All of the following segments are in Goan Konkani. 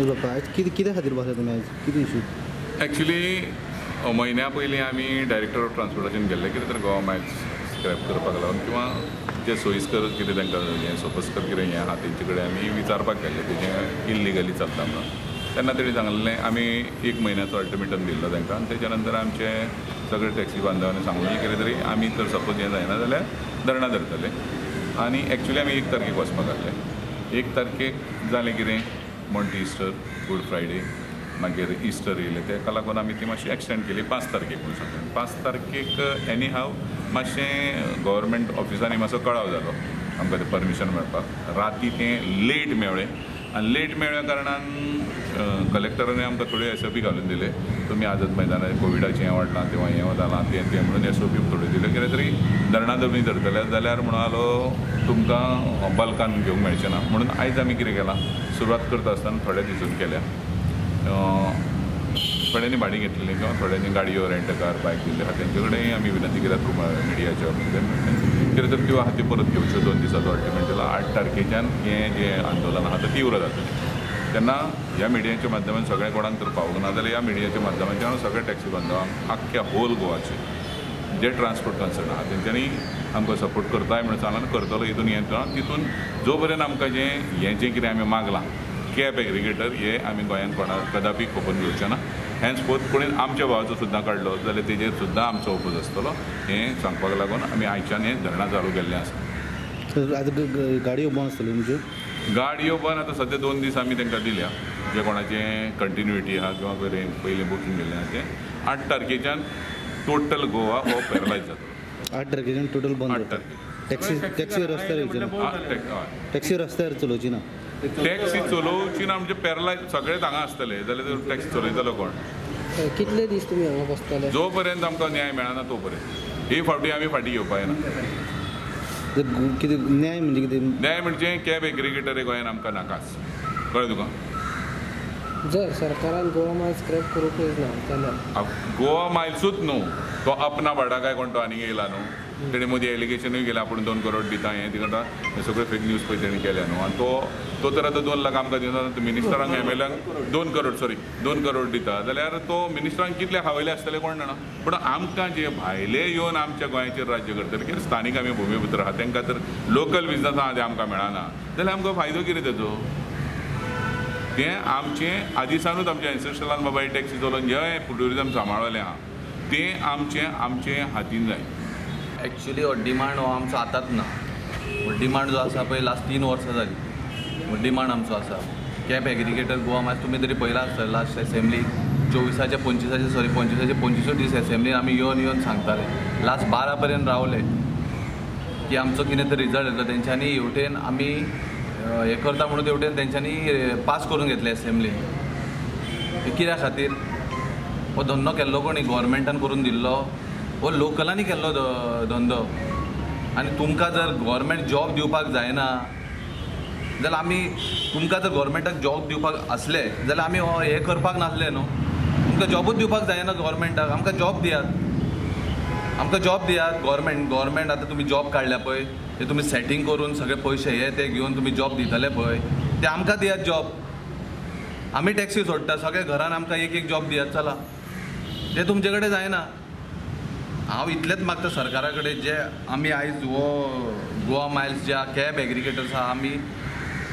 उलोवपा आयज कितें कित्या खातीर बसला तुमी आयज कितें इशू? एक्चुली म्हयन्या पयलीं आमी डायरेक्टर ऑफ ट्रान्सपोर्टेशन गेल्ले कितें तर गोवा मायल्स स्क्रॅप करपाक लागून किंवा जे सोयीस्कर कितें तांकां हें सोपस्कर कितें हें आहा तेंचे कडेन आमी विचारपाक गेल्ले तेजें इल्लिगली चलता म्हणून. तेन्ना तेणी सांगलें आमी एक म्हयन्याचो अल्टिमेटम दिल्लो तांकां आनी तेच्या नंतर आमचे सगळे टॅक्सी बांधवांनी सांगलें कितें तरी आमी तर सपोज हें जायना जाल्यार धरणां धरतले. आनी एक्चुली आमी 1 तारखेक वचपाक आसले. 1 तारखेक जालें कितें मॉन्टी इस्टर, गूड फ्रायडे, मागीर इस्टर येयलें, तेका लागून आमी ती मातशी एक्सटेंड केली 5 तारखेक म्हणून सांगून. 5 तारखेक एनी हाव मातशें गव्हर्मेंट ऑफिसांनी मातसो कळाव जालो आमकां तें परमिशन मेळपाक. राती तें लेट मेळ्ळें आनी लेट मेळ्ळ्या कारणान कलेक्टरान आमकां थोड्यो एस ओ पी घालून दिले, तुमी आझाद मैदानार कोविडाचें हें वाडलां किंवा हें जालां तें तें म्हणून एस ओ पी थोड्यो दिल्यो. कितें तरी धरणां तुमी धरतले जाल्यार म्हणलो तुमकां बल्कान घेवंक मेळचें ना म्हणून आयज आमी कितें केलां, सुरवात करता आसतना थोड्या दिसून केल्या. थोड्यांनी भाडीं घेतलेलीं किंवा थोड्यांनी गाडयो रेंट कार बायक दिल्ल्यो आहा तेंचे कडेन आमी विनंती केल्या थ्रू मिडियाच्या कितें तर त्यो आहा त्यो परत घेवच्यो. 2 दिसाचो अल्टिमेट दिला. 8 तारखेच्यान हें जें आंदोलन आहा तें तीव्र जातलें. तेन्ना ह्या मिडियाच्या माध्यमान सगळ्या कोणाक तर पावूंक ना जाल्यार ह्या मिडियाच्या माध्यमांतल्यान सगळ्या टॅक्सी बांधवांक आख्ख्या होल गोवाचे जे ट्रान्सपोर्ट कन्सर्न आहा तेंच्यांनी आमकां सपोर्ट करताय म्हणून सांगलां आनी करतलो. हितून हें तितून जो पर्यंत आमकां जें हें जें कितें आमी मागलां कॅब एग्रिगेटर हे आमी गोंयांत कोणाक कदापी खोपून घेवचे ना. हेन्सफोर्थ कोणी आमच्या भावाचो सुद्दां काडलो जाल्यार तेजेर सुद्दां आमचो ओपोज आसतलो हें सांगपाक लागून आमी आयच्यान हें धरणां चालू केल्लें आसा. आतां गाडयो बंद आसतल्यो तुमच्यो? गाडयो बंद आतां सद्या 2 दीस आमी तांकां दिल्या, जे कोणाचें कंटिन्युटी आहा किंवा बरें पयलीं बुकींग केल्लें आहा तें 8 तारखेच्यान टोटल गोवा हो पॅरलायज जातलो. 8 तारखेच्यान टोटल बंद? 8 तारखेक. टॅक्सी टॅक्सी रस्त्यार येवची ना? टॅक्सी रस्त्यार चलोवची ना? टॅक्सी चलोवची ना म्हणजे पॅरलायज सगळेच हांगा आसतले जाल्यार टॅक्सी चलयतलो कोण? कितले दीस तुमी हांगा बसतले? जो पर्यंत आमकां न्याय मेळना तो पर्यंत. ही फावटी आमी फाटीं घेवपा येना. कितें न्याय म्हणजे कितें? न्याय म्हणजे कॅब एग्रिगेटर गोंयांत आमकां नाकाच, कळ्ळें तुका? जर सरकारान गोवा मायल्स स्क्रॅप करूंकच ना जाल्यार? गोवा मायल्सूच न्हू, तो अपना भाडा काय कोण तो आनी येयला न्हू, तेणी मदीं एलिगेशनूय केलें आपूण 2 करोड दिता हें तें करता, हें सगळें फेक न्यूज पळय तेणी केल्या न्हू. आनी तो तर आतां 2 लाख आमकां दिना, मिनिस्टरांक एम एल एंक 2 करोड सॉरी 2 करोड दिता जाल्यार तो मिनिस्टरांक कितले खावयले आसतले कोण जाणा. पूण आमकां जे भायले येवन आमच्या गोंयाचेर राज्य करतले कित्याक स्थानीक आमी भुमीपुत्र आहा तांकां तर लोकल बिजनस आहा ते आमकां मेळना जाल्यार आमकां फायदो कितें तेजो? तें आमचें आदीसानूच आमच्या एन्सेस्ट्रलान बाबा ही टॅक्सी चलोवन जें ट्युरिजम सांबाळलें आहा तें आमचें आमचे हातीन जाय. एक्चुली हो डिमांड हो आमचो आतांच ना, हो डिमांड जो आसा पळय लास्ट 3 वर्सां जाली हो डिमांड आमचो आसा. कॅब एग्रिगेटर गोवा मायल्स तुमी तरी पळयलां आसतलें लास्ट एसेंब्ली 24 25 सॉरी 25 25 दीस एसेंब्लीन आमी येवन येवन सांगताले. लास्ट 12 पर्यंत रावले की आमचो कितें तरी रिजल्ट येतलो. तेंच्यांनी हेवटेन आमी हें करता म्हणून तेवटेन तेंच्यांनी पास करून घेतलें एसेंब्लीन. कित्या खातीर हो धंदो केल्लो कोणी गोवोरमेंटान करून दिल्लो, हो लोकलांनी केल्लो धंदो. आनी तुमकां जर गोवोरमेंट जॉब दिवपाक जायना जाल्यार आमी तुमकां जर गोवोरमेंटाक जॉब दिवपाक आसले जाल्यार आमी हो हें करपाक नासले न्हू. तुमकां जॉबूच दिवपाक जायना गोवोरमेंटाक, आमकां जॉब दियात, आमकां जॉब दियात. गोवोरमेंट आतां तुमी जॉब काडल्या पळय ते तुमी सेटींग करून सगळे पयशे हे ते घेवन तुमी जॉब दितले पळय ते आमकां दियात जॉब. आमी टॅक्सी सोडटा सगळे घरान आमकां एक एक जॉब दियात चला, ते तुमचे कडेन जायना. हांव इतलेंच मागता सरकारा कडेन जे आमी आयज हो गोवा मायल्स ज्या कॅब एग्रिगेटर्स आहा आमी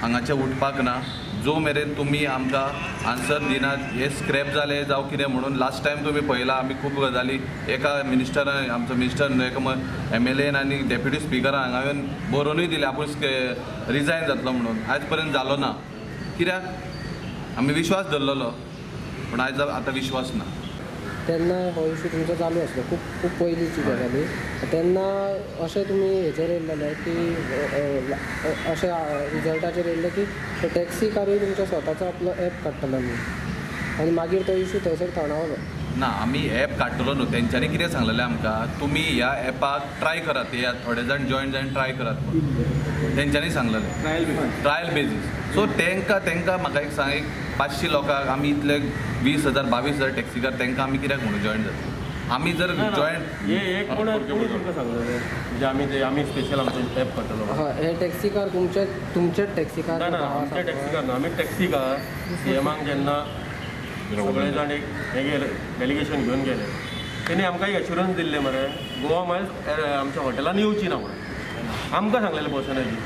हांगाचे उठपाक ना जो मेरेन तुमी आमकां आन्सर दिनात. हे स्क्रॅप जाले जावं कितें म्हणून लास्ट टायम तुमी पळयला आमी खूब गजाली एका मिनिस्टरान आमचो मिनिस्टर न्हू एका एम एल एन आनी डेप्युटी स्पिकरान हांगा येवन बरोवनूय दिलें आपूण रिजायन जातलो म्हणून. आयज पर्यंत जालो ना कित्याक आमी विश्वास धरलेलो पूण आयज आतां विश्वास ना. तेन्ना हो इशू तुमचो चालू आसलो खूब खूब पयलींची गजाली. तेन्ना अशें तुमी हेचेर येयल्लेले की अशें रिजल्टाचेर येयल्ले की टॅक्सीकारूय तुमच्या स्वताचो आपलो एप काडटलो म्हणून आनी मागीर तो इशू थंयसर थंडावलो. ना आमी एप काडटलो न्हू, तेंच्यांनी कितें सांगलेलें आमकां तुमी ह्या एपाक ट्राय करात, येयात थोडे जाण जॉयन जावन ट्राय करात म्हणून तेंच्यांनी सांगलेलें ट्रायल बेजीस. सो तांकां तांकां म्हाका एक सांग, एक 500 लोकांक आमी इतले 20,000 22,000 टॅक्सीकार तांकां आमी कित्याक म्हणून जॉयन जातले? आमी जर जॉयंट हे हे कोण कोणी तुमकां सांगलेलें म्हणजे आमी ते आमी स्पेशल आमचो ॲप काडटलो. हय, हे टॅक्सी कार तुमचे तुमचेच टॅक्सी कार ना ना, आमच्या टॅक्सी कार न्हू, आमी टॅक्सी कार सीएमाक जेन्ना सगळे जाण एक हे गेले डेलिगेशन घेवन गेले तेणी आमकां एक एश्युरन्स दिल्लें मरे गोवा मायल्स आमच्या हॉटेलान येवची ना म्हणून आमकां सांगलेलें पर्सनली.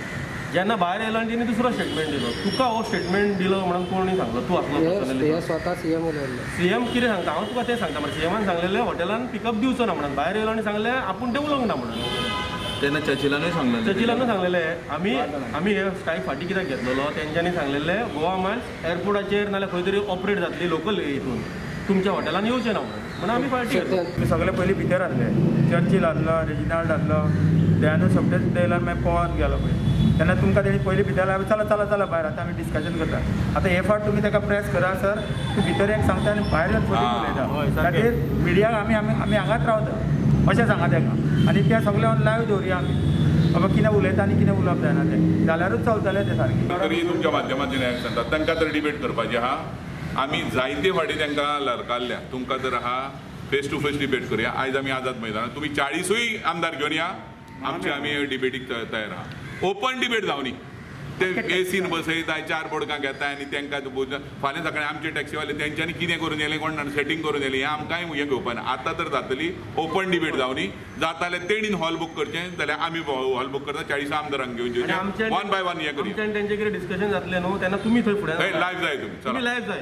जेन्ना भायर येयलो आनी तेणी दुसरो स्टेटमेंट दिलो, तुका हो स्टेटमेंट दिलो म्हणून कोणी सांगलो तूं आसलो पर्सनली? हे स्वता सीएम उलयल्ले. सीएम कितें सांगता हांव तुका तें सांगता मरे. सीएमान सांगलेलें हॉटेलान पिकअप दिवचो ना म्हणून, भायर येयलो आनी सांगलें आपूण तें उलोवंक ना म्हणून. तेन्ना चर्चिलानूय सांगलेलें, चर्चिलानूय सांगलेलें आमी आमी हे स्ट्रायक फाटीं कित्याक घेतलेलो, तेंच्यांनी सांगलेलें गोवा मायल्स एअरपोर्टाचेर नाल्यार खंय तरी ऑपरेट जातली लोकल हितून, तुमच्या हॉटेलान येवचें ना म्हणून, म्हणून आमी फाटीं घेतलो. आमी सगळे पयलीं भितर आसले, चर्चील आसलो, रेजिनाल्ड आसलो, दयानंद सोपटे सुद्दां येयलो आनी मागीर पळोवन गेलो पळय. तेन्ना तुमकां तेणी पयलीं भितर लायलें, चला चला चला भायर आतां आमी डिस्कशन करता. आतां हे फावट तुमी ताका प्रेस करा सर, तूं भितर एक सांगता आनी भायर येवन फटी उलयता, खातीर मिडियाक आमी आमी आमी हांगाच रावता अशें सांगा ताका. आनी ते सगळे ऑन लायव्ह दवरुया आमी, बाबा कितें उलयता आनी कितें उलोवप जायना तें जाल्यारूच चलतलें तें सारकें. तरी तुमच्या माध्यमांतल्यान सांगता तांकां तर डिबेट करपाची आहा. आमी जायते फावटी तांकां लरकारल्या, तुमकां जर आहा फेस टू फेस डिबेट करुया. आयज आमी आझाद मैदानार तुमी 40 आमदार घेवन या, आमचे आमी डिबेटीक तयार आहा. ओपन डिबेट जावनी, ते एसीन बसयता, 4 बोडकां घेता आनी तांकां फाल्यां सकाळीं आमचे टॅक्सीवाले तेंच्यांनी कितें करून येयलें कोण जाणा, सेटींग करून येयलें, हें आमकांय हें घेवपा ना. आतां तर जातली ओपन डिबेट जावनी, जाता जाल्यार तेणीन हॉल बूक करचें, जाल्यार आमी हॉल बूक करता, 40 आमदारांक घेवन येवचें, 1 बाय 1 हें करुया. तेंचें कितें डिस्कशन जातलें न्हू तेन्ना तुमी थंय फुडें लायव्ह जाय, तुमी लायव्ह जाय.